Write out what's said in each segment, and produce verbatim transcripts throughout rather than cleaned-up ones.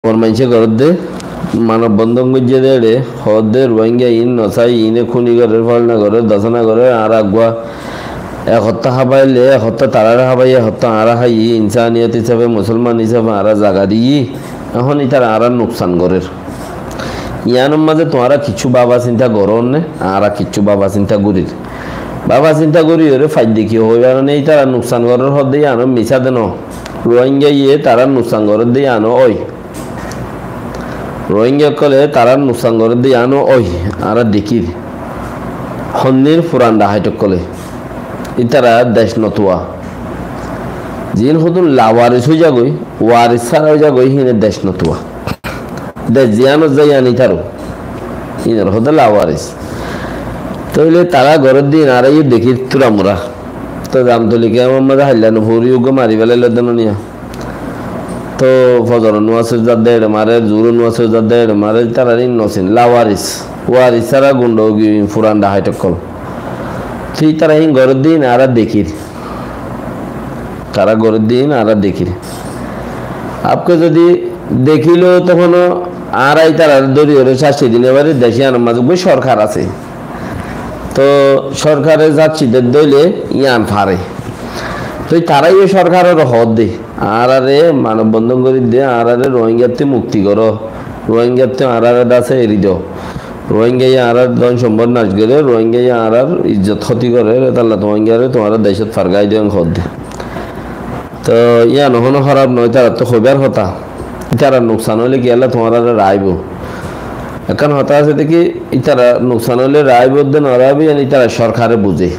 Bor maincé gorédde, manob bondon goijjé dé éçe, hoódde Ruáinga iín nosai, iíne kúni gorér, fálna gorér, dosóna gorér, añára eggúa ek hottá hábaile, ek hottá taráre hábai, ek hottá añára háiyi, insaniyot hísafe, musolman hísafe añára zaga diyí, ehón ítara añárar nuksan gorér. Yiánor mazé tuáñra kiccú bába sinta gorór né, añára kiccú bába sinta gorír. Bába sinta goríyoré faidde ki hoói faron né, ítara nuksan gorér hoódde yiáno misá de noó. Ruáingaye tarár nuksan gorédde yiáno ói. Ruáinga ókkole tarár nuksan gorédde yiáno ói, añára dekír. Honnir furan dhaháit ókkole. Ítara dec notuwa. Ziín hodún lawaris ói zagói, waris sára ói zagói, híine dec notuwa. Dec ziyánot zai yián ítaró. Híinor hoódde lawaris. Tóile tará gorédde iín añára yó dekír túramura. Tó zamtoli kemor mazé hailla no fori uggúa mari felailó de noniya. Tó fozoror nuwasor zadde éçe marer, zuhuror nuwasor zadde éçe marer, tarár iín nosin, lawaris. Waris sára gunda ói giyói furan dhaháit ókkol. Tó ítara híin gorédde iín añára dekír. Tará gorédde iín añára dekír. Apke zodi dekílou tohón añára ítarare dóriyoré cácci di no fari, dec yiánor mazé uggúa sorkar asé. Tó sorkare cácci dedde óile yián fare. Tó tará yó sorkaroré hoódde, añárare manob bondon gorídde, añárare Ruáingattú mukti goró, Ruáingattú añárare dase eri do. Ruáingaye añárar dón sombód nac gorér, Ruáingaye añárar izzot hóti gorér, étalla Ruáingare tuáñra decót fargái do en hoódde. Tó yián honó hóraf noó, ítarattú hoibár hotá. Ítarar nuksan óile kiyólla tuáñrare raáibo? Ekkán hotá asé de ki, ítarar nuksan óile raáibo de noraáibo, yián ítarar sorkare buzé.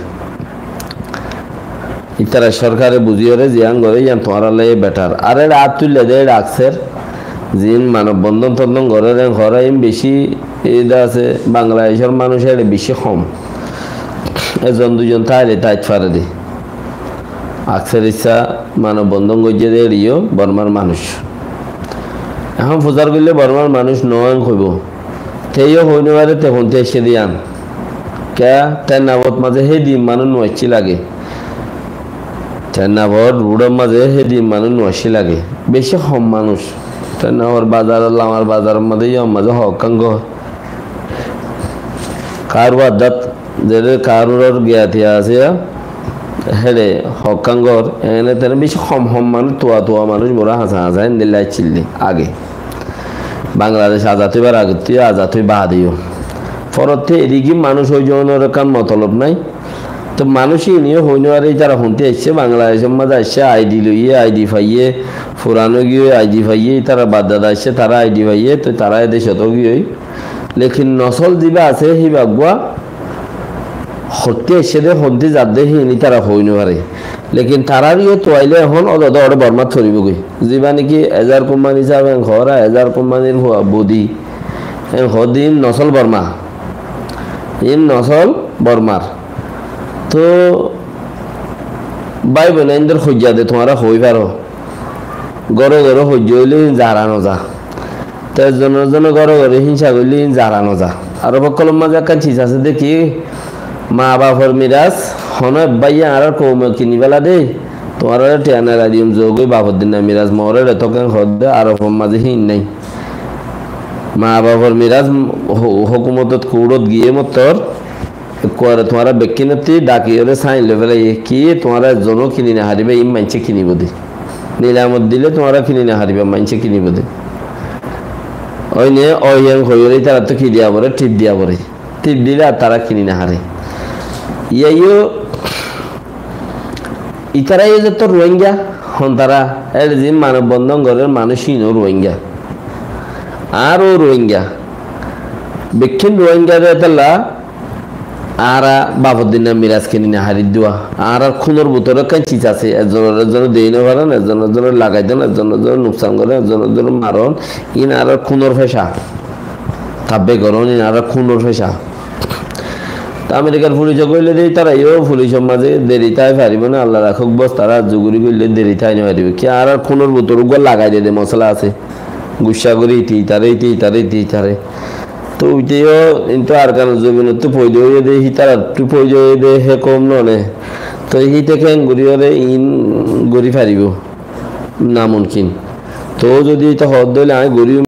Ítara sorkare buzíyoré ziyán goré, yián tuáñrallá betar. Ar éçe át tuilla de éçe akser, ziín manob bondon tondon gorér, en hoóra iín bicí, ida asé, Bangladecór manúic éçe bicí hom. Ezon duizon táile táit fare de. Akser issá manob bondon goijjé de éçe yó Bormar manúic. Ehón fusár goillé Bormar manúic noó en hoibó. Te yó hoói no fare te hontú aiccé de yián. Kiyá, Tennabot mazé hédin manúic no aiccé lage. Tennabot ruçor mazé hédin manúic no aiccé lage. Bicí hom manúic. Tennabot bazar, Lamar bazar mazé yó mazé hokkán gór. Karu addát, zere karur giyatiya asé, héçe hokkán gór, ene tene bicí hom hom manúic, tuwa tuwa manúic, bura hañsa hañsa, endilla aiccíl de age. Bangladec azad óibar agottú yó, azad ói baade yó. Forottú erigí manúic ói zonor ekkán motolob nái. Tó manúic iniyo hoói no fare, ítara hontú aiccé, Bangladecor mazé aiccé, I D loiyé, I D faiyé, furan ói giyé, I D faiyé, ítara baddada aiccé, tará I D faiyé, tó tará edecot ói giyé. Lekin nosol ziba asé, híba eggúa hottú aiccé dé, hontú zadde, híin ítara hoói no fare. Lekin tarár yó tuaile ehón ódode óre Bormát foribógoi. Ziba niki Ezar Kumbani sáb en hoóra, Ezar Kumbanir fua bodi en hoódde, iín nosol Borma. Iín nosol Bormar. Tó bái boinaindor hoijja de tuáñra hoói faro. Góre góre hoijja óile iín zara noza. Te ezzone ezzone góre góre hínsa goille iín zara noza. Arob ókkolor mazé ekkán ciz asé de ki, ma bafor miras honó ebbáye añárar koume kini féla de, tuáñrare thiañ nilai diyum, zogói bafor dinna miras moóre re tók en hoódde, Arofor mazé híin nái. Ma bafor miras hó-, hókumotot kuçot giyé mottor, ekkuare tuáñra bekkínottí dhakiyóre sáin loi félaiyé. Ki tuáñra ezzonó kini nofaribá, iín maincé kinibó de. Nilamot dile tuáñra kini nofaribá, maincé kinibó de. Óine ói en hoiyóre ítarattú ki diya foré, thíp diya foré. Thíp dile ar tará kini nofaré. Iyá yó, ítara yó zetó Ruáinga, hon tará, éçe ziín manob bondon gorér manúic híin ó Ruáinga. Añára ó Ruáinga. Bekkín Ruáinga de étalla añára bafor dinna miras kini nofarir dé. Añárar kúnor bútore ekkán ciz asé, ezzonore ezzone dei nofaron, ezzonore ezzone lagai don, ezzonore ezzone nuksan goron, ezzonore ezzone maron, iín añárar kúnor feca. Tabbe goron, iín añárar kúnor feca. Tó Amerikar fulice hoilé dé, ítara yó fulicor mazé deri tái faribó né, Allah rakók bos, tará zuguri goillé deri tái nofaribó. Ki añárar kúnor bútore uggúa lagai de dé mosola asé. Guccá gorí ite ítare, ite ítare, ite ítare. Tó uite yó, intu Arkanor zobinottú foida óiye dé, hítarattú foida óiye dé, hé koum noó né. Tó híte keén gorí óre iín gorí faribó? Namunkin. Tuñí zodi ita hoódde óile aññí goríyum.